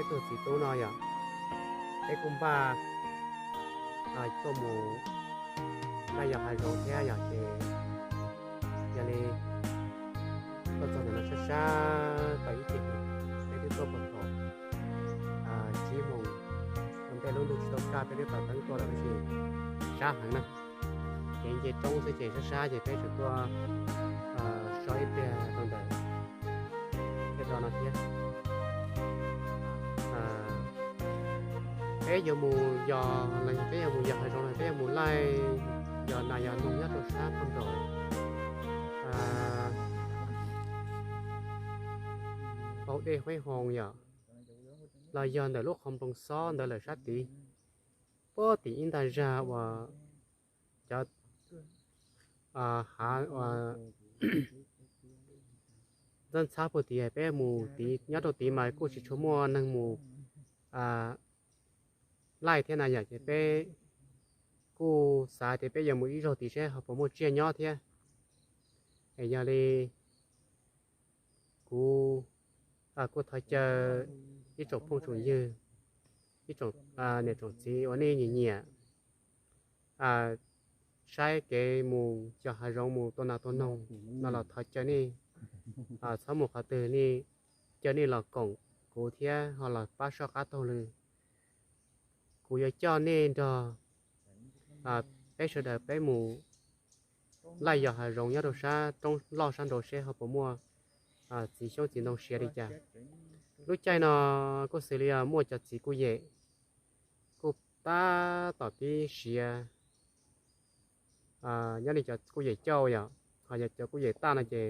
Tug txiv tub no yog peb kuj npaj tuaj mus npaj yos hav zoov thiab yog ces yog li tuaj txog ntawm no sab sab tau ib ce, peb twb tuaj puag thaum tsib moos ua ntej lub ntuj tsis tau kaj, peb twb pam teeb tuaj lawm tab sis sab heev na. Ces nce roob xwb ces sab sab ces peb tseem tuaj so ib pliag rau ntawm tej no thiab. Peb yuav mus yos los yog peb yuav mus yos hav zoov los peb yuav mus laij yos nas yos noog nyob rau sab pem nraum hauv dej Huaib Hoo yom, los yog ntawm lub qhov nploos xob ntawd lawm sab tid, puag tim ib nta zag uas cov hav ntxhab ntxhab puag tid, peb mus tid nyob rau tid mas kuj tsis tshua muaj neeg mus laij thiab na yom, ces peb kuj xav tias peb yuav mus ib zaug tid seb ho puas muaj tsiaj nyob thiab. Es yog li kuv kuj thov caw ib tsoom phooj tsoom ywg, ib tsoom niam tsoom txiv uas nej nyiam nyiam saib kev mus yos hav zoov mus tua nas tua noog no los thov caw nej txhob mus qhov twg, nej caw nej los koom kuv thiab ho los pab soj qab taug lw. Kuv yuav coj nej nrog peb sawv daws peb mus laij yos hav zoov nyob rau sab roob loj sab nraud seb ho puas muaj txiv xyoob txiv ntoo siav li cas. Lub caij no kuj xws li muaj cov txiv kuj yem, kuj tab tom pib siav nyob li cov kuj yem cauj yom, ho yog cov kuj yem taj no ces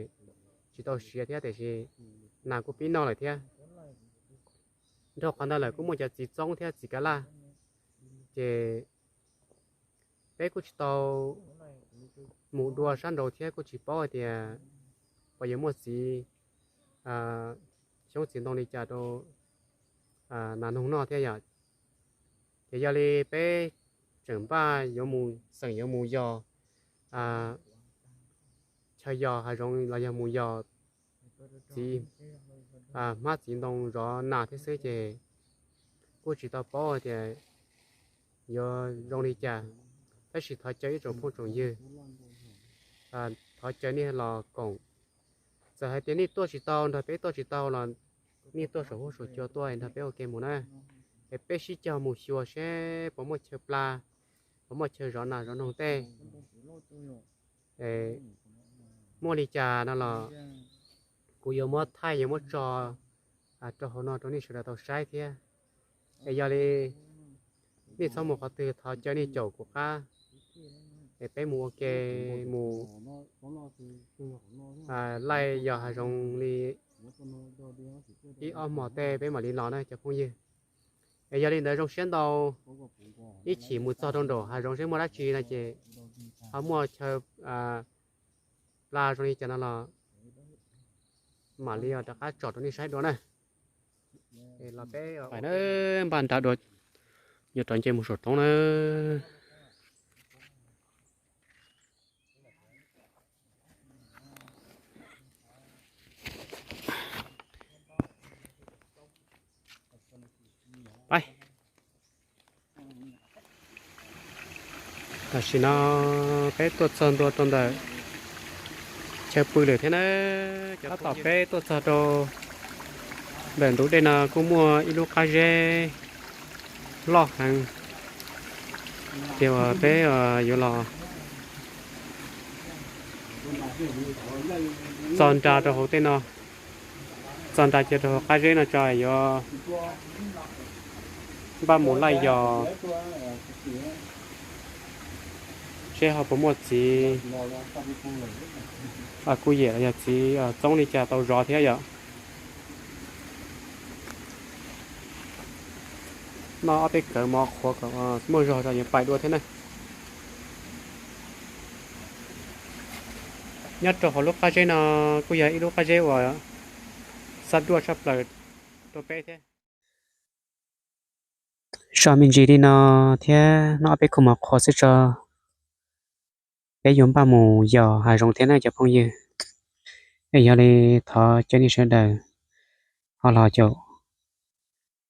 tsis tau siav thiab tiam sis nas kuj pib noj lawm thiab. Dhau qhov ntawd lawm kuj muaj cov txiv txoob thiab txiv kav laj, ces peb kuj tsis tau mus dua sab nraud thiab kuj tsis paub hais tias puas yuav muaj txiv xyoob txiv ntoo li cas rau nas noog noj thiab yom. Ces yog li peb tseem npaj yuav mus xeem yuav mus yos chaw yos hav zoov los yog mus yos txiv hmab txiv ntoo zov nas thiab xwb ces kuj tsis tau paub tias yuav zoo li cas, tab sis thov caw ib tsoom phooj tsoom ywg, thov caw nej los koom. Txawm hais tias nej tuaj tsis tau nrog peb tuaj tsis tau los nej tuaj saum huab saum cua tuaj nrog peb ua ke mus na, es peb sib cog mus xyuas seb puas muaj chaw pla, puas muaj chaw zov nas zov noog tej. Muaj li cas no los kuv yuav muab thaij yuav muab tso rau hauv no rau nej sawv daws tau saib thiab. Es yog li nej txhob mus qhov twg, thov caw nej caum kuv qab es peb mus ua ke mus laij yos hav zoov li ib ob hmos tej peb mam li los na cov phooj ywg. Es yog li ntawd zoo siab ntau, ib chim mus txog rau nraum hav zoov seb muaj dab tsi no ces ho muaj chaw pla zoo li cas no los mam li rov qab tsom rau nej saib dua na. Npaj nra dua, yuav rov nce mus saum roob na. Tam sim no peb tuaj txog ntua rau ntawm chaw pw lawm thiab na. Tab tom peb tuaj txog rau ntawm ntug dej no kuj muaj ib lub qab zeb loj heev, ces uas peb yuav los txo nra rau hauv tej no, txo nra cia rau hauv qab zeb no tso yuav npaj mus laij yos seb ho puas muaj txiv kuj yem los yog txiv txoob li cas tau zov thiab yom. Noj ob peb kawv mov qhuav kom muaj zog rau yuav pais dua thiab na. Nyob rau hauv lub qab zeb no kuj yog ib lub qab zeb uas xab duaj tshaj plaws rau peb thiab. Zos me ntsis li no thiab noj ob peb khub mov qhuav xwb tso, peb yuav npaj mus yos hav zoov thiab na cov phooj ywg. Es yog li thov caw nej sawv daws ho los caum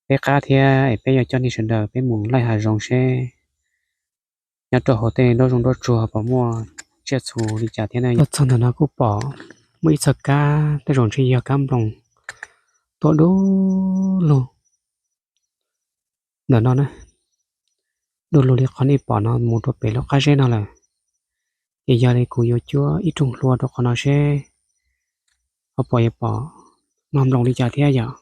peb qab thiab es peb yuav coj nej sawv daws peb mus laij hav zoov seb nyob rau hauv tej nruab zoov nruab tsuag puas muaj tsiaj txhu li cas thiab na. Los txog ntawm no kuj pom muaj ib txoj kab tej zaum ntshe yog kab nploos tuaj du lug ntawm no na, du lug li qhov nej pom no mus rau pem lub qab zeb no lawm. Ces yog li kuv yuav cuab ib rooj hlua rau qhov no seb ho puas yuav pom mog nploos li cas thiab yom.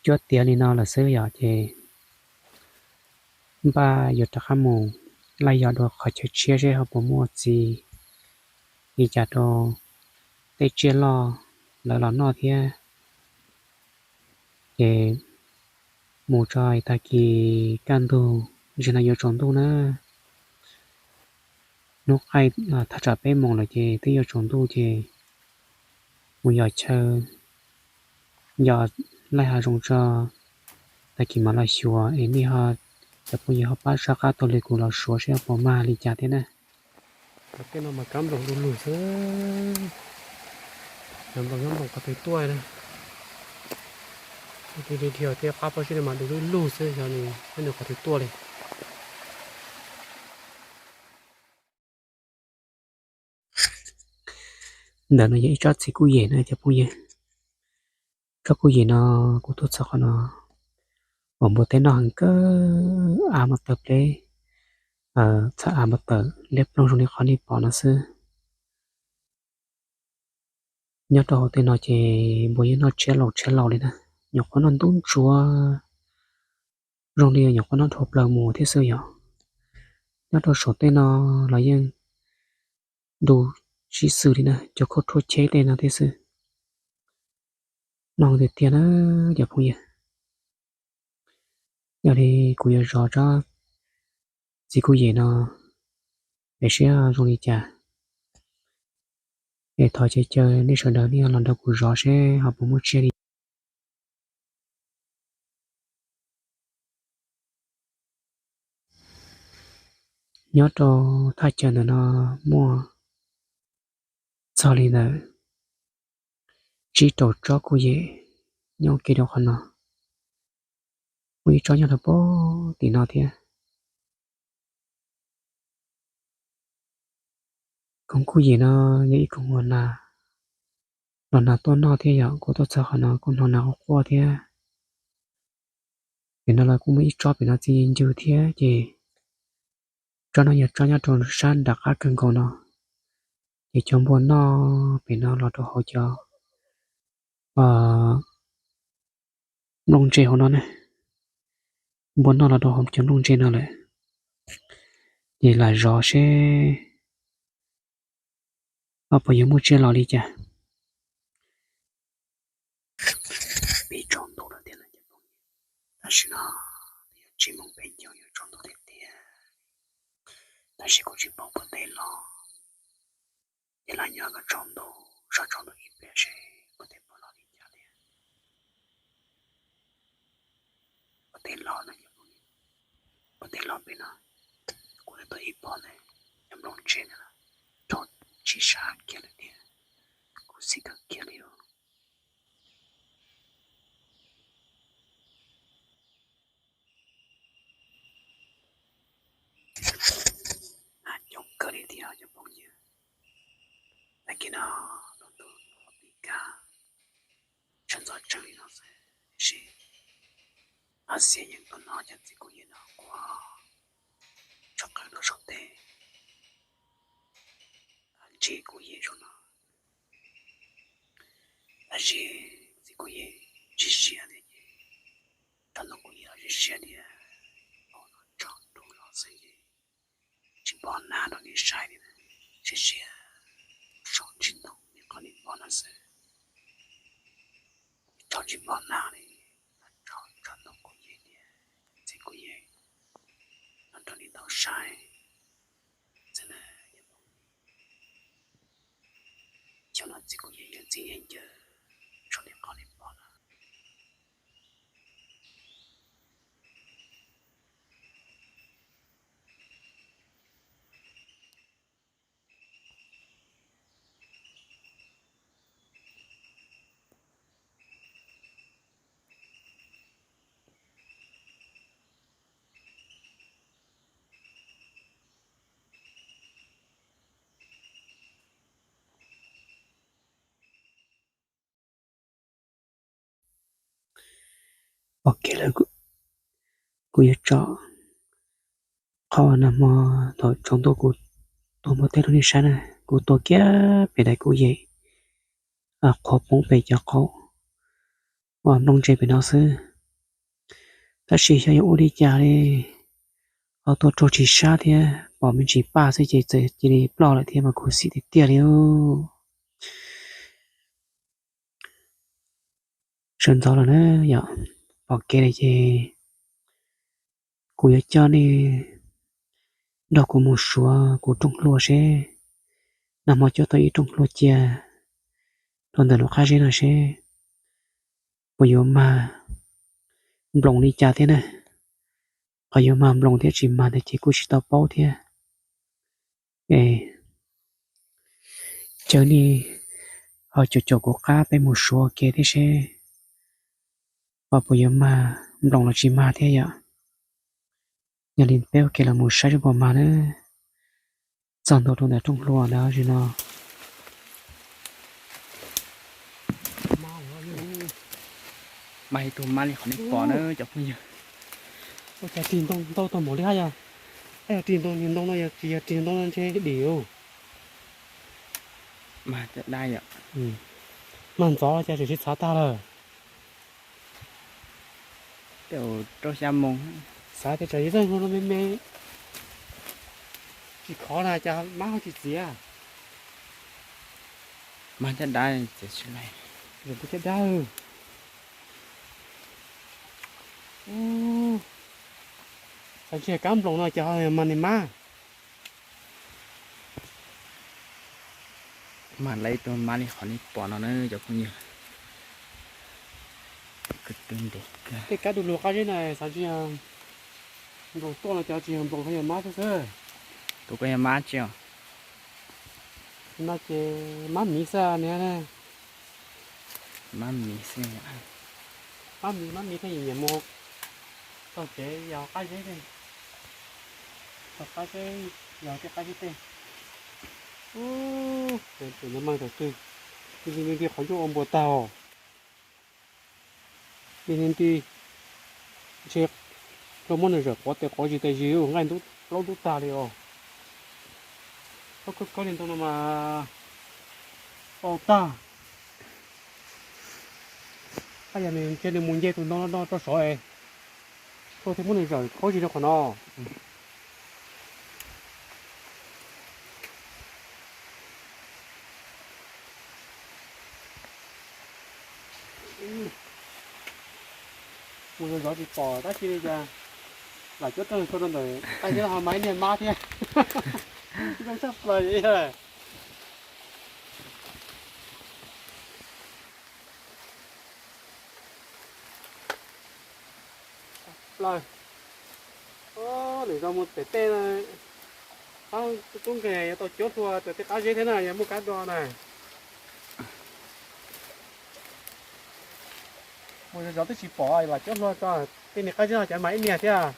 Cuab tiav li no lawm xwb yom, ces npaj yuav rov qab mus laij yos dua qhov chaw tshiab seb ho puas muaj txiv li cas rau tej tsiaj loj lawv los noj thiab. Ces mus tso tag kis kaj ntug, zaum no yuav tsaus ntuj na. Hnub qaij thaj tsam peb moos lawm ces twb yuav tsaus ntuj ces mus yos chaw, yos laij hav zoov tso, tag kis mam los xyuas es nej ho, cov phooj ywg ho pab soj qab taug lw kuv los suav seb puas mag li cas thiab na. Tej no mas kab nploos du lug xwb, nploos nyob nploos qhov twg tuaj na. Dhia tej qab pob zeb no mas du lug lug xwb, xyov nws qhov twg tuaj li. Ntawm no yog ib tsob txiv kuj yem na cov phooj ywg. Tsob kuj yem no kuv tuaj txog qhov no, uas npua teb noj heev kawg, av mas tawm pleb, txhaj av mas tawm liab ploog zoo li qhov nej pom no xwb. Nyob rau hauv tej no ces npua yeej noj tshiab laus tshiab laus li na, nyuam qhuav noj ntub ntsuav zoo li nyuam qhuav noj dhau plaws mus thiab xwb yom. Nyob rau saum tej no los yeej du sib xws li na, cov khaub rhuab cheb tej no thiab xwb. Noj tiag tiag na cov phooj ywg. Yog li kuv yuav zov tsob txiv kuj yem no es saib zoo li cas, es thov caw caw nej sawv daws nej los nrog kuv zov seb ho puas muaj tsiaj li. Nyob rau thaj chaw ntawm no muaj txog li ntawm tsib rau tsob kuj yem nyob kiag rau qhov no, muaj ib tsob nyob rau pem tim no thiab. Koom kuj yem no yog ib koom uas nas los nas tuaj noj thiab yom, kuv tuaj txog qhov no kuj hnov nas quaj quaj thiab. Pem no los kuj muaj ib tsob pem no txi ncw thiab ces tsob no yog tsob nyob rau sab nram qab kawg nkaus no, ces cov npua noj pem no los rau hauv cov nplooj ntse hauv no na, npua noj los rau hauv cov nplooj ntse no lawm, ces lam zov seb ho puas yuav muaj tsiaj los li cas. Tam sim no yog tsib moos peb caug, yuav tsaus ntuj tiag tiag, tab sis kuv tsis paub puas teb los. Ces los nyob kom tsaus ntuj, sab tsaus ntuj ib pliag seb puas teb puas los li cas thiab. Puas teb los no, puas teb los pem no, kuv twb tuaj ib pob ntawd, cov nplooj ntse ntawd rau tsis sab kiag lawm tiag, khuv xim kawg kiag li os. Coob kawg li thiab cov phooj ywg. Tag kis no lub ntuj pib kab, sawv ntxov tsees li no xwb, tiam sis haj xiab yeej tuaj noj cov txiv kuj yem no quaj tshaj qawm nrog saum teb. Ntsis kuj yem zoo no, tab sis txiv kuj yem siab siab thiab ces rau ntawm kuj yem los siab siab thiab, tsaus ntuj los xwb ces tsis pom nag rau nej saib li, siab siab saum tsis ntoo li qhov nej pom no xwb. Tsaus tsis pom nag li, tsaus tsaus ntuj kuj yem thiab, txiv kuj yem los rau nej tau saib xwb na. Xyoo no txiv kuj yem yeej txi yeej ncw zoo li qhov nej pom no. Pom kev lawm, kuv yuav tso qhov nag hmo thaum tsaus ntuj kuv tua npua teb rau nej saib na. Kuv tua kiag pem daim kuj yem qhuav poob pem cov qaum uas nplooj ntse pem no xwb. Tab sis xyov yuav ua li cas li, ho tua raug tsis sab thiab, pom me ntsis paj xwb ces txawm cia li ploj lawm thiab mas khuv xim tiag tiag li. Sawv ntxov los na yom, pom kev lawm ces kuv yuav coj nej nrog kuv mus suav kuv rooj hlua seb nag hmo coj tau ib rooj hlua cia rau ntawm lub qab zeb no seb puas yuav mag nploos li cas thiab na. Qhov yuav mag nploos thiab tsis mag ntawd ces kuj tsis tau paub thiab. Es caw nej ho caum caum kuv qab peb mus suav ua ke thiab seb ho puas yuav mag nploos los tsis mag thiab yom. Yog li peb ua ke los mus saib seb puas mag na. Txog ntua rau ntawm rooj hlua ntawd no. Mag ib tug mab li qhov nej pom na cov phooj ywg. Ua cas rig ntoo ntau tag npaum li hab yog? Yog rig ntoo, ntoo no yog tsis yog rig ntoo no ntshe dim. Mag caj dab yom. Mag ntxov cas tseem sib txhav tag lawm. Tej zaum rau xya moos. Xav tias tsam ib txoj hlua no me me tsis khov na cas mab ho tsis txiav. Mag caj dab txiav tsis laib. Caj dab. Xav ntshe kab nploos no cas ho mag niag mab. Mag lawm ib tug mab li qhov nej pom no na cov phooj ywg. Tej kab du lug qab zeb na xav ntshe nploos tuaj no cov tsis yog nploos, yog mab xwb xwb. Tus ko yog mab tsi os? No ces mab miv xwb niag. Mab miv xwb. Mab miv, mab miv thiaj nyiam mus taug kev yos qab zeb, taug qab zeb, yos tej qab zeb tej. Ub, tus no mas thaum twg me nti qhov ncauj ua npua tag os. Me nti ntshe luag muab nws zawm quav tes quav zis tes zis nqaij plaub ntub tag li os. Khaub khaub li ntawd no mas tau tag. Ab, yog nws ntshe nws mus nce tus ntoo no rau saud es luag thiaj muab nws zawm khaub zis rau qhov no. Mus zov zov tsis pom dab tsi li cas. Lam cuab rooj tshua rau ntawm qab zeb ho mas ib niag mab thiab. Zoo tshaj plaws li. Plaws. Lwm zaus mus pem tej, qab tub nkeeg yuav tau cuab hlua rau tej qab zeb thiab na, yog muaj kab do na. Mus zov zov twb tsis pom los cuab hlua tso, tej niag qab zeb no cov mas ib niag thiab.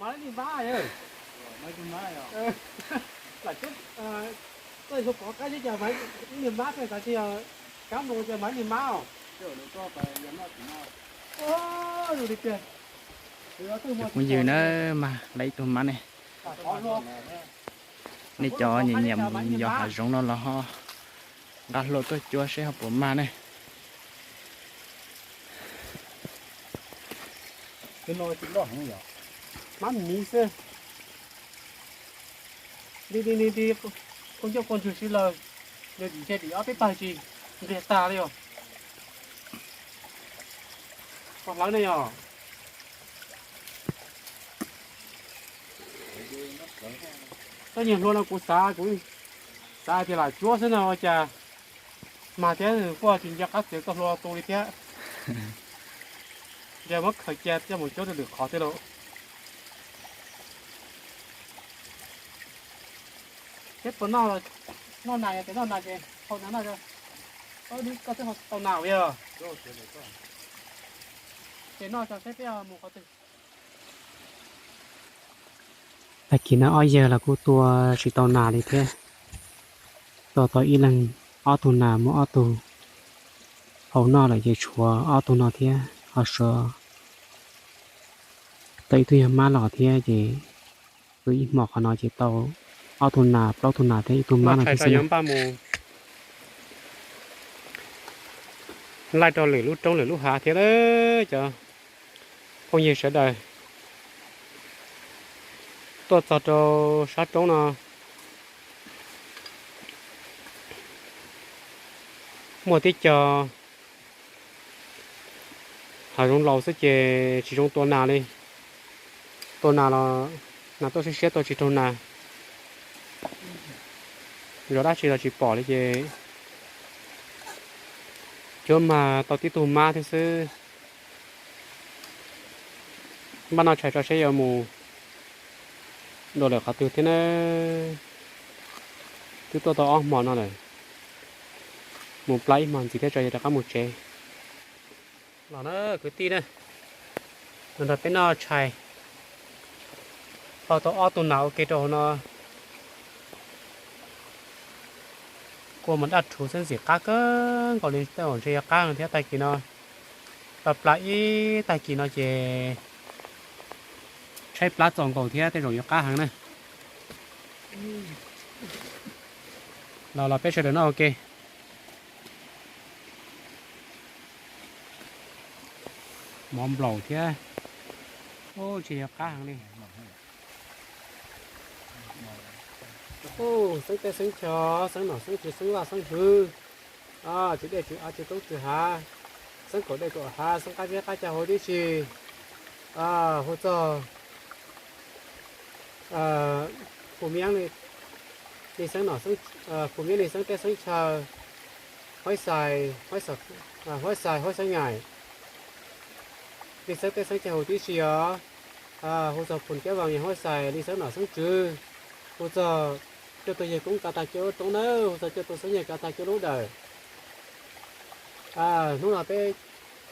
Mas ib niag mab, lam cuab, txawj hlua pov qab zeb cas mas ib niag mab xwb, tab sis yog kab nploos ces mas ib niag mab os. Phooj ywg na, mas lawv ib tug mab ne. Nej cov nyiam nyiam mus yos hav zoov no los ho nqa hlua tuaj cuab seb ho puas mag ne. Mab miv xwb. Li li li li, kuj ncauj quaj ntswg si lawm, yog tim ntshe tim ob peb pawg tsis nqig tag li os. Koj hlawv ne yog. Koj nyiag hlua no kuv xav, kuv xav tias lam cuab xwb no ua cas mag thiab, kuj tsis nco qab txiav txoj hlua tu li thiab. Yog muab khaws cia coj mus cuab rau lwm qhov thiab lauj. Peb puas noj, noj nas, yog tias noj nas ces hau nas noj, koj twb tau nas yog. Ces noj tso seb peb mus qhov twg. Tag kis no ob yawg los kuj tua tsis tau nas li thiab. Tua tau ib leeg ob tug nas muab ob tug hau noj lawm ces tshuav ob tug no thiab ho suav tau ib tug yawg mab los thiab ces pw ib hmos qhov no ces tau ob tug nas plaub tug nas thiab ib tug mab no thiab xwb na. Laij rau lwm lub roob lwm lub hav thiab cov phooj ywg sawv daws. Tuaj txog rau sab roob no muaj tib co hav zoov laus xwb ces tsis zoo tua nas li. Tua nas los nas tuaj siab siab tua tsis raug nas. Zov dab tsi los tsis pom li ces cuab mag tau tib tug mab thiab xwb. Npaj noj tshais tso seb yuav mus dua lawm qhov twg thiab na. Twb tuaj tau ob hmo no lawm, mus plab ib hmo ntxiv thiab tso yog rov qab mus tsev. Los na kwv tij na, nrog peb noj tshais, hau tau ob tug nas ua ke rau hauv no. Kua mas daj rhuv xwb ntxim qab kawg nkaus li, tej zaum ntshe yuav qab heev thiab tag kis no. Pla pla ib tag kis no ces tshaib plab txaus nkaus thiab tej zaum yuav qab heev na. Los los peb sawv daws noj ua ke. Mov nplaum thiab. Ub, tsis yog qab heev li. Ub, xeeb teb xeeb chaw, xeeb nom xeeb tswv, xeeb vaj xeeb hwv, tswv dej tswv av, tswv roob tswv hav, xeeb kaum dej kaum hav, xeeb qab zeb qab cag huv tib si. Hu txog Phum Miab li xeeb nom, Phum Miab li xeeb teb xeeb chaw, Huaib Xais, Huaib Xais, Huaib Xeeb Ngaim li xeeb teb xeeb chaw huv tib si os. Hu txog Phum Kiab Vaas Huaib Xais li xeeb nom xeeb tswv. Hu txog cuaj tug yawg koob kav tag cuaj lub roob nawb, hu txog cuaj tug xeeb yawg kav tag cuaj lub dawm. Hnub no peb,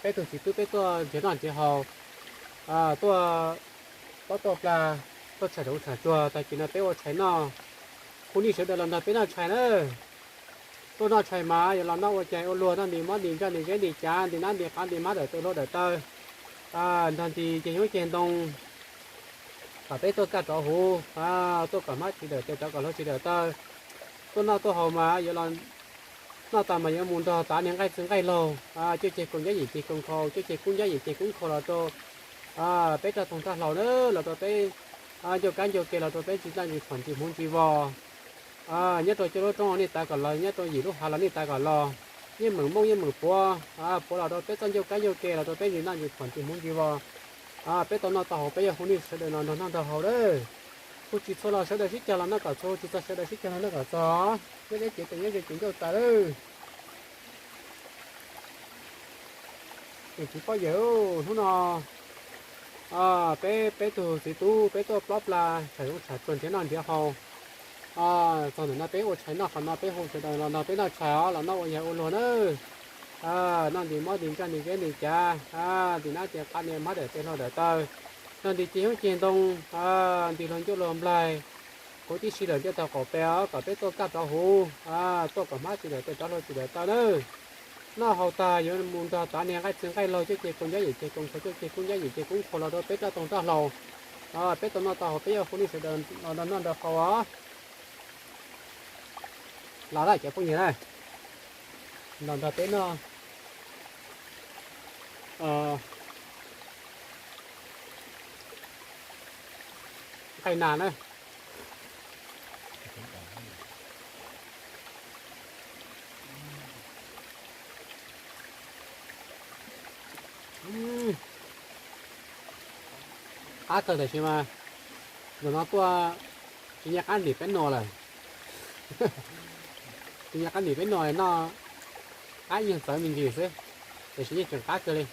peb tug txiv tub peb tuaj nrhiav noj nrhiav haus, tuaj, tuaj pab tuaj plag, tuaj tsham zoov tsham tsuag, tag kis no peb ua tshais noj. Hu nej sawv daws los nrog peb noj tshais na. Tuaj noj tshais mas yuav los noj ua cai ua luag, noj ntim mob ntim ntsaj ntim zeb ntim cav ntim nab ntim qav ntim mab dawm tawm hluav dawm taw, nrog ntim ceg nyoob ceg ntoo, Kom peb tuaj kaj rov huv, tuaj kom hmab tsis dawm tes, rov kom hluas tsis dawm taw. Tuaj noj tuaj haus mas yuav los noj tas mas yuav mus nrog tav niag nqaij txiv nqaij laug, cuaj ceg koos ncab yim ceg koos nkhaus, cuaj ceg kub ncab yim ceg kub nkhaus los rau peb raj toog raj hlau na, los rau peb ncauj kab ncauj ke, los rau peb ntsis ntaj ntsis phom ntsis hmuv ntsis vos. Nyob rau cuaj lub roob nej tav kom los, nyob rau yim lub hav los nej tav kom los, yeej meem moob yeej meem puav, puav los rau peb txoj ncauj kab ncauj ke, los rau peb ntsis ntaj ntsis phom ntsis hmuv ntsis vos. Peb tau noj tau haus peb yuav hu nej sawv daws los nrog noj nrog haus lawm. Hu tsis txhua los sawv daws sib cog los noj kom txhua, hu tsis txog sawv daws sib cog los noj kom txog. Nyob deb ces tes nyob ze ces ncauj tas lawm. Ces txiv phob yawm, hnub no peb peb tug txiv tub peb tuaj plob pla tsham zoov tsham tsuag nrhiav noj nrhiav haus. Txog ntawm no peb ua tshais noj qhov no, peb hu sawv daws los nrog peb noj tshais os, los noj ua yawg ua luag na. Noj ntim mob ntim ntsaj ntim zeb ntim cav, ntim nab ntim qab, ntim hmab dawm tes hlau dawm taw, noj ntim ceg xyoob ceg ntoo, ntim luag ncuab luag nplaig, kuv tib si lawm ntiaj tog qaum pes os, kom peb tuaj kaj rov huv, tuaj kom hmab tsis dawm tes, rov hluas tsis dawm taw nawb. Noj haus tag yuav mus nrog tav niag nqaij txiv nqaij laug, cuaj ceg koos ncab yim ceg koos nkhaus, cuaj ceg kub ncab yim ceg kub nkhaus los rau peb raj toog raj hlau. Peb tau noj tau haus peb yuav hu nej sawv daws los nrog noj nrog haus os. Los lawm cov phooj ywg na, los nrog peb noj nqaij nas na. Qab kawg tab sis mas zaum no tuaj tsis nyiam qab ntim peb no lawm. Tsis nyiam qab ntim peb no, noj qab yeej txawv me ntsis xwb, tiam sis yeej tseem qab kawg li.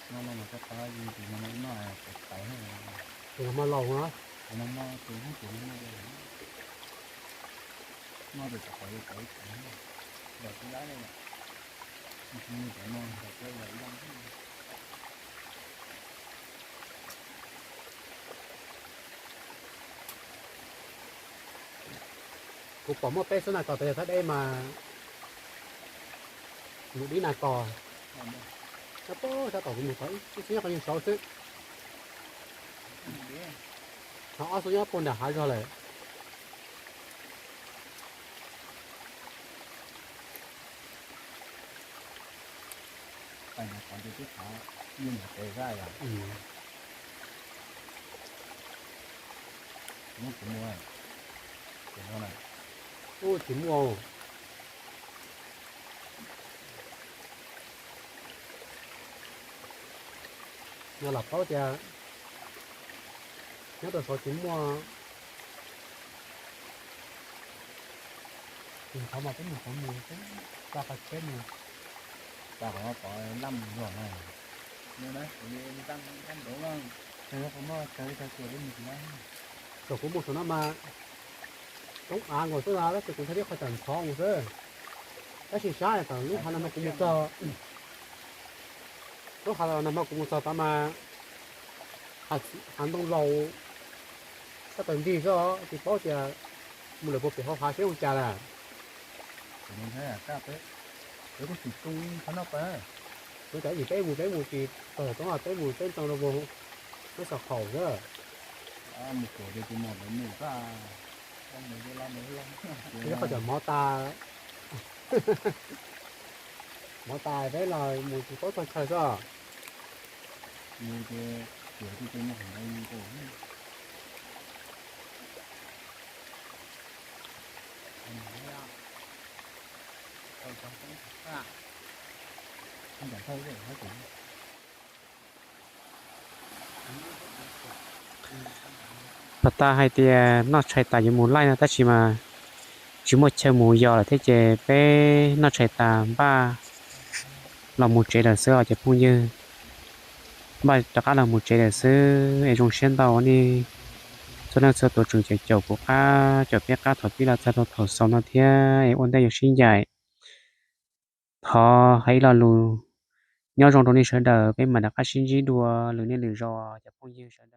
No no mas koj pab tus no mas ib noj tawv tawv. Tus no mas laus na. Tus no mas tus no mas noj tus tawv tawv tawv tawv tawv tawv no. Kuv pom muaj peb xub nas kos tas yog thaj deb mas mus dib nas kos. Sab tom kuv mus tod ib xub nyob qhov yug saud xwb. Ho ob xub nyob puag nram hav zog lawm. Ub, tsis muaj. Yog lam paub tias nyob rau saud tsis muaj. Tus qhov mas peb mus qhov mus, peb tsa qhov tsheb mus. Tsa qhov pov laj mus zog na. Tam kuv mus saum no mas roob av nkaus xwb, tab sis kuv ntshai ib qho tawm ntxhov mus xwb. Tab sis sab tawm lub hav no mas kuv mus txog, lub hav no mas kuv mus txog tod mas hav ntoo laus sab tawm ntig xwb, tsis paub tias mus lawm puag pem hauv hav seb zoo cas lawm. Kuv cov yim peb mus peb mus tsis txog tom roob, peb mus peb ntxoo rau puag peb xav khaum xwb. Ib qho cov hmov tas, hmov tas peb los mus tsis paub txog chaw xwb. Puag ta hais tias noj tshais tas yuav mus laij no tab sis mas tsis muaj chaw mus yos lawm thiab ces peb noj tshais tas npaj los mus tsev lawm xwb os cov phooj ywg. Npaj rov qab los mus tsev lawm xwb es zoo siab ntau nej txhua leej txhua tus tseem caum caum kuv qab caum peb qab thaum pib los txog rau thaum xaus no thiab es ua ntej yuav sib ncaim. Thov hais ib lo lus nyob zoo rau nej sawv daws, peb mam rov qab sib ntsib dua lwm hnub lwm zaus cov phooj ywg sawv daws.